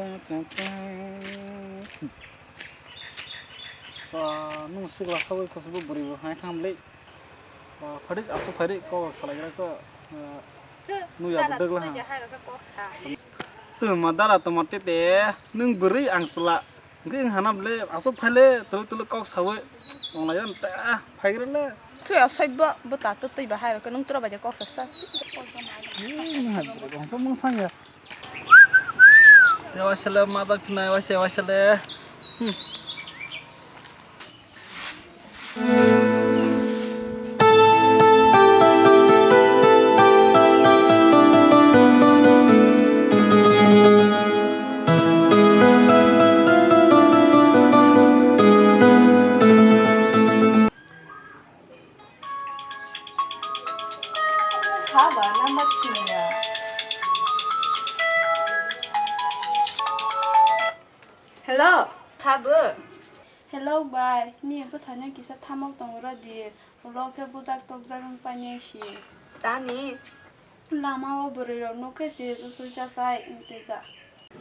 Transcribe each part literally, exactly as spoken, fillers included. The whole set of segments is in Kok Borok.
Ba, nung sikla sawi khosbo bwrwi bo hai tham le. Ba, phadik aswk phaidi kok salaigra ko. Nung ya dara dagla twi ha. Twi hai rok kok sa. Twi ma dara toma tete, nung bwrwi ang sla. Hwnkhe wng hana bwle aswk phaile tolo tolo kok sawi tonglaio ta phaigrele. Thwi asai bo bo ta twi ba hai rok nung tura bai kok sa sa. Hwnkhe mung sanya. Te waisale majak thinai waisale waisale. Hmm. Saba number sini ya. Hello, sabo. Hello bai, ni bwsano kisa thamok tongo rw di, ulo khe bujak tokjak wng painai si. Tani? Lama o bwrwi rok nuk khe si susui chasai wng tija.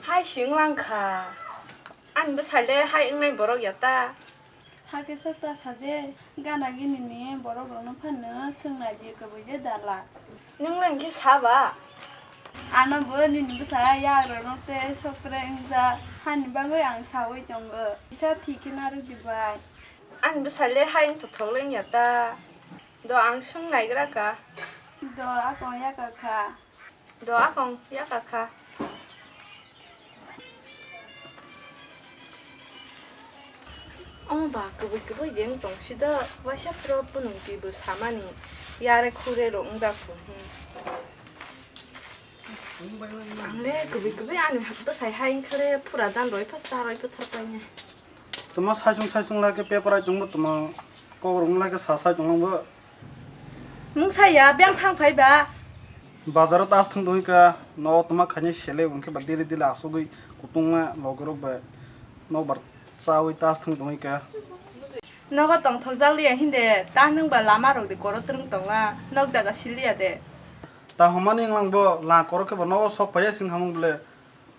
Hai si wng lang kha. Ani bwsai le hai wngnai borok ya ta? Hakhe sa ta sa de, gana gini ni borok rok no phano swng nai di kwbwi de dala. Nwng le hwnkhe sa ba? Ano bo nini bwsa yagrok no tei sokre wngjak, hani bagwi ang saui tongo. Kisa thik khe narwk di bai. Ani bwsa le hai wng thothok le wngya ta? Do ang swng naigra kha. Do akong yaka kha. Do akong yaka kha. Omo ba kwbwi kwbwi de wng tong si do, waisa phro phunuk twi bo samani yare khure rok wng jak kho, hmm. Ang le kwbwi kwbwi ani bwsai hai wng khe re phura dan roi pha cha roi pha thar painai. Tamo saichung saichung lai khe paper ai tongbo tamo kok rok lai khe sa sai tong bo. Mungsa ya, beng thang phai ba? Bazar o tas thang tongwi ka, nogo tongma khaini sele hwnkhe ba dili dili asugwi kutungma logorok bai nokbar chawi tas thang tongwi ka. Nogo tongthok jak liya hinde, ta nwng ba lama rok de koro twrwng tongma, nok jaga siliya de. Ta hwnmani wnglang bo, la koro khe bo nogo sok phaiya sing hamung bole.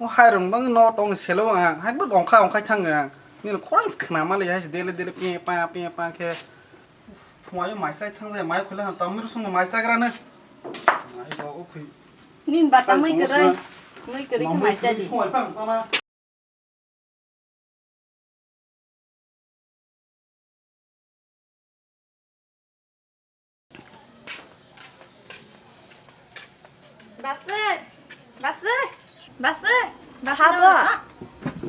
O hai rong bang no tong selo ang, hai bo ongkha ongkhai thang ang. Nini khorang se khna mali hai se dele dele pe pa pe pa khe. Phungai mai sai thang jai mai khule han tamir sung mai chagra ne. Mai bo o khui. Nin ba ta mai kere. Mai kere ki mai cha di. Phungai pang sana. Basui, basui, basui, basui. Habo.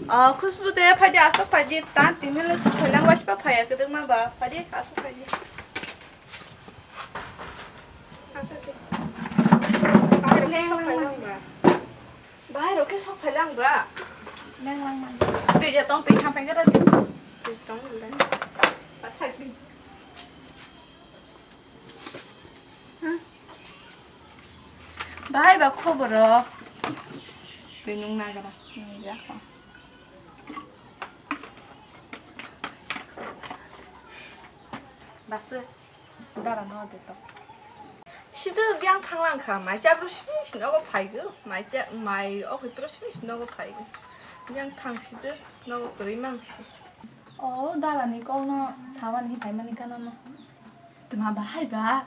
Oh, Khushbu de, phaidi, aswk phaidi, tan tini le suk phailang, waisba phaiya, kwdwkma ba, phaidi, aswk phaidi. Aswk de. Bahai rok khe sok phailang ba. Bahai rok khe sok phailang ba. Neng lang man. Twi ya tong, twi kha phai khe da twi. Twi tong le. Pathak di. Bahai ba khoboro. Twi nung nagra. Nung ya sa. Basui. Dara no de to. Sido biyang thang lang kha, mai cha bro simi sinogo phaigo, mai cha, mai o khe bro simi sinogo phaigo. Biyang thang sido nogo kwrwi mang si. O dara ni kok no sawan hi phai mani kana no. Tma bahai ba.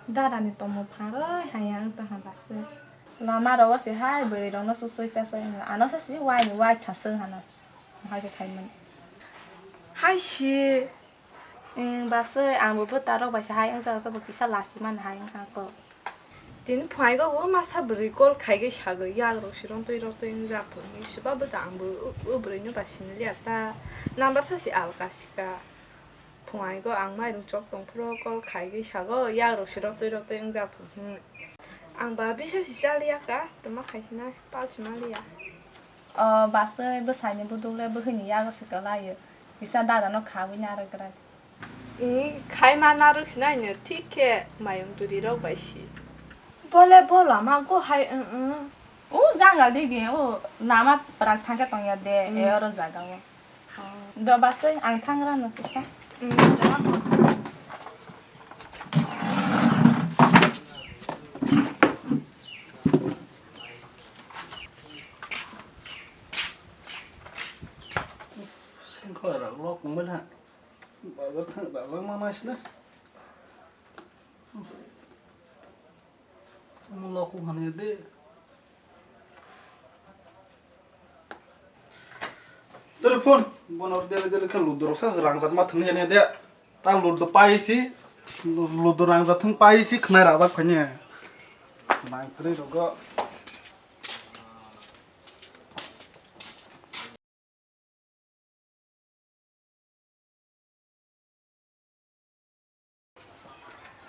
Dara ni tomo pharoi haya ang ta ha basui. Lama rogo se hai bwrwi rok no susui sa sai. Ano sa si wai ni wai thasung hano. Hai khe khai mani. Hai si. Em, basui, ang bo bwta rok bai se hai wng jago khe bo kisa lachimani hai wng kha kok. Tini phunai go bo masa bwrwi call khai khe sagwi yak rok se rontoi rontoi wng jak phuru hinwi se ba bwta ang bo o, o bwrwi no ba sini liya ta. Number sa se alka sika. Phunai go ang mairum chok tong phuru call khai khe sago yak rok se rontoi rontoi wng jak phuru hinwi. Ang ba bisa se cha liya ka, tma khai sinai pal se ma liya. O basui bwsai ni buduk le bwhwi ni yago se kwlai o. Kisa dada no khawi narwk gra di. Ih, khai ma narwk sinai no thik khe mayung turi rok bai si. Bole bo lama go hai wng wng. O jangal digi o lama prak thang khe tong ya de, mm, e oro jaga o. Do basui ang thang ra no kisa. Mm, ja. Thang rajak ma naisle. Omo loku hane de. Tere phone, bono dele dele khe ludo rok sa rangjak ma thangni jani de. Ta ludo pai si, ludo rangjak thang pai si khnai rajak phanye. Nang kri rogo.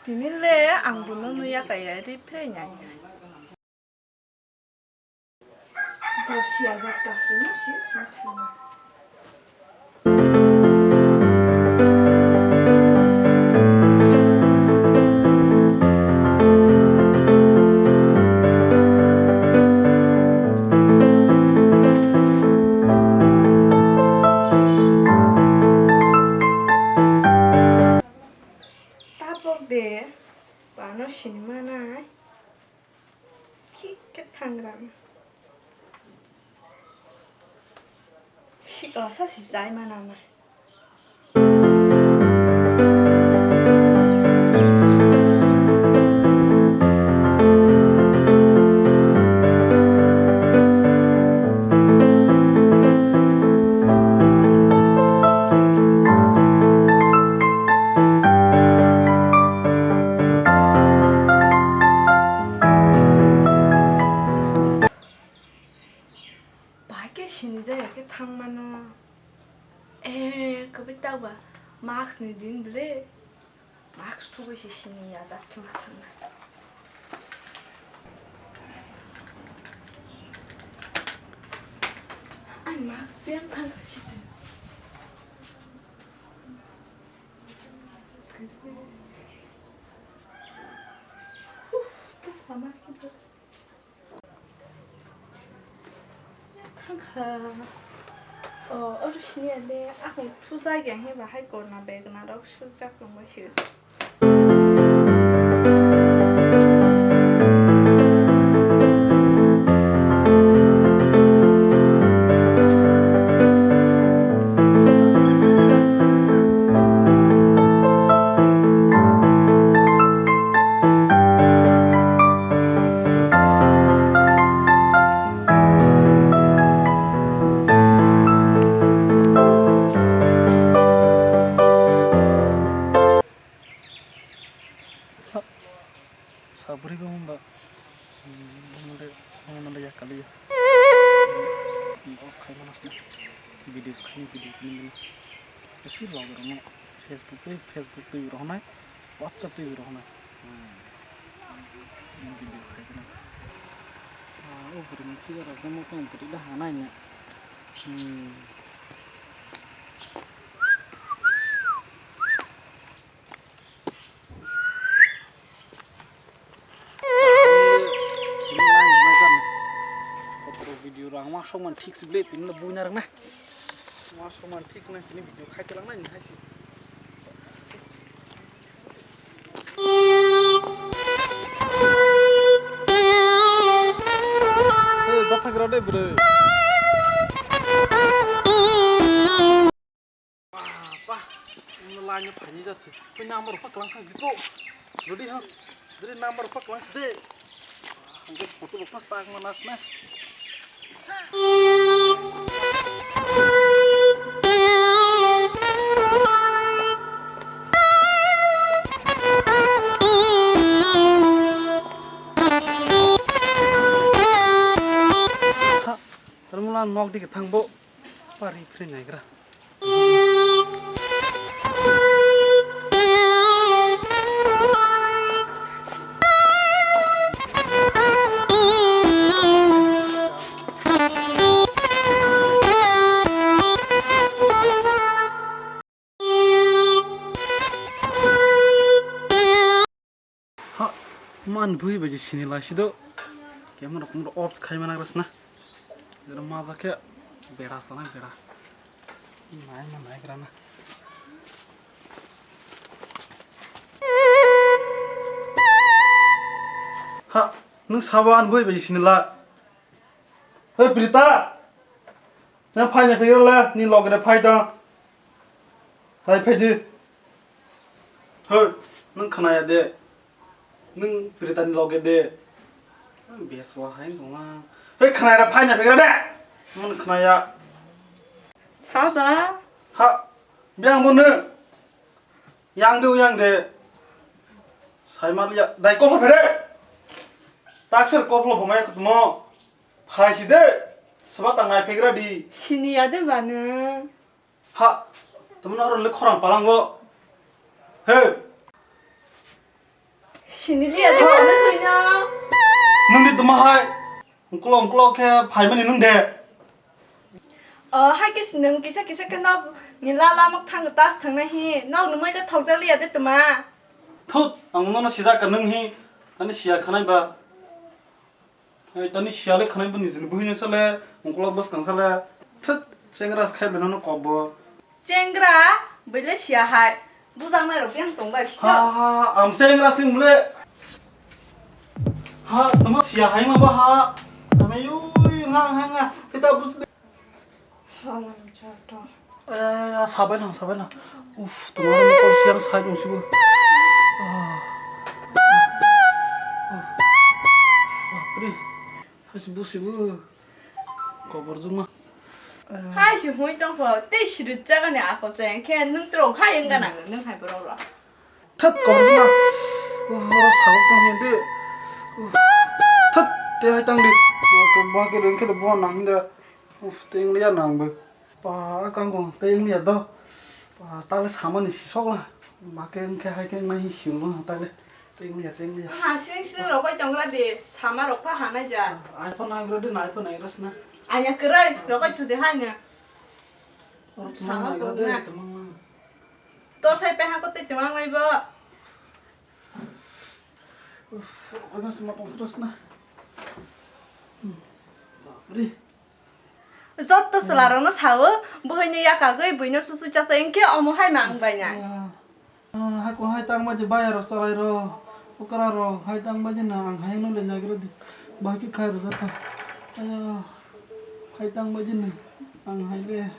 Tini le ang bono nuya kaya ri phlai nai. Bosia jak ta sini si suthu. Tabok de, bano sini manai. Thik khe thangrang. Sikla sa si chai mana na. Bahai khe sinijak ya khe thang mano. Eh, kwbui ta ba mask ni din ble. Mask thugui se sini ya jak khe ma thang na. Ai mask piang thang kha si te. Uf, tu ama ki tu. Thangkha. O, oro sini ale, ako thujak ya he bahai korna begna rok sujak tongbai se. Sabri bo hwnba, hmm, hwnba de, hwnba de yakali ya. Off khai mana sna. Videos khani video khani. Isi vlog rokno Facebook tei, Facebook tei rok hwnai, WhatsApp tei rok hwnai. Hmm. Video khai khana. Ah, o bwrwi ni figure rok mo tong bwrwi da hanai ne. Hmm. Video rang ma sokman thik si ble tini buina rang na. Ma sokman thik na tini video khai telang na ni hai si. Hey, bathang rade bro. Ba, ba, ino line no phani jatsi. Koi number pa klang khas dipo. Dodi ha, dodi number pa klang de. Hangke photo pa sak manas na. Tarmula nok di kethang bo. Pari pri naigra. Ha, man bui bai sini lai sido. Camera kumro off khai mana grasna. Jero maja khe bera sana bera. Nai ma nai grana. Ha, nung saban bui bai sini la. Hei Prita. Na phai na phai la ni logre phai da. Hai phai di. Hoi, nwng khnaya de? Nwng Britani loge de? Nwng beswa hai nungma. Hoi, khnaya da phaina phegra de? Nwng khnaya. Saba. Ha, biang bo nwng. Yang de, yang de. Sai ma liya, dai kok phere. Taksir kok lo bumai kutmo. Phai si de. Saba tangai phegra di. Sini ya de ba nwng. Ha, tamani oro le khorang palango. He. Siniliya de kano tuino. Nungni tuma hai. Ungklo ungklo khe phaimani nung de. O hai khe sinung kisa kisa khe nok ni la la mok thang tas thang na hi. Nok ni moi de thok jak liya de tuma. Thut, ang nono sijak ka nung hi. Ani siya khanai ba. Hai, tani siyale khanai bo nijini buhino sale, ungkula bwskang sale. Thut, chengra se khai beno no kobor. Chengra, bwle siya hai. Bujang nai rok yang tong bai sita. Ha, ha, ha, am chengra sing bwle. Ha, tamo siya hai ma ba ha. Tamo yui, nga, nga, nga. Kita bus. Halam chato. Eh, sabai lang, sabai lang. Uf, tomorrow mo kol siang sai dong sibo. Ah. Ah. Bapre. Hai sibo sibo. Kobor juma. Hai si hui tong pho, tei si rwchak ani akol chayang khe nung trok hai wng gana nung hai borok rok. Thut, kobor sna. Oh, oro sabuk tong hini de. Oh. Thut, te hai tang di. Ba ke reng khe bo nang de. Uf, teng liya nang bo. Pa, kang kong, teng liya do. Pa, tale samani si sok la. Ba ke wng khe hai khe nai si lo tale. Teng liya, teng liya. Ha, sing sing rok bai tong la de. Sama rok pha hanai ja. iPhone nai gra de, iPhone nai gra sna. Anya kwrwi rok bai thu de hai ne. Oro sama tong nai gra de, na. Tamang na. Tor sai pe ha ko te tamang mai bo. Uf, oima se ma tongthros na. Hmm. Bapre. Jotto chwla rokno sao, buhai no yakagwi buino susu chasa, engkhe omo hai ma wng bai nai. Ah, ah, hai ko hai tang bai je baya rok chalai rok, okra rok hai tang bai je na ang hai no le nai gra di. Bahai khe khai rwjak kha. Aya, hai tang bai je na ang hai le.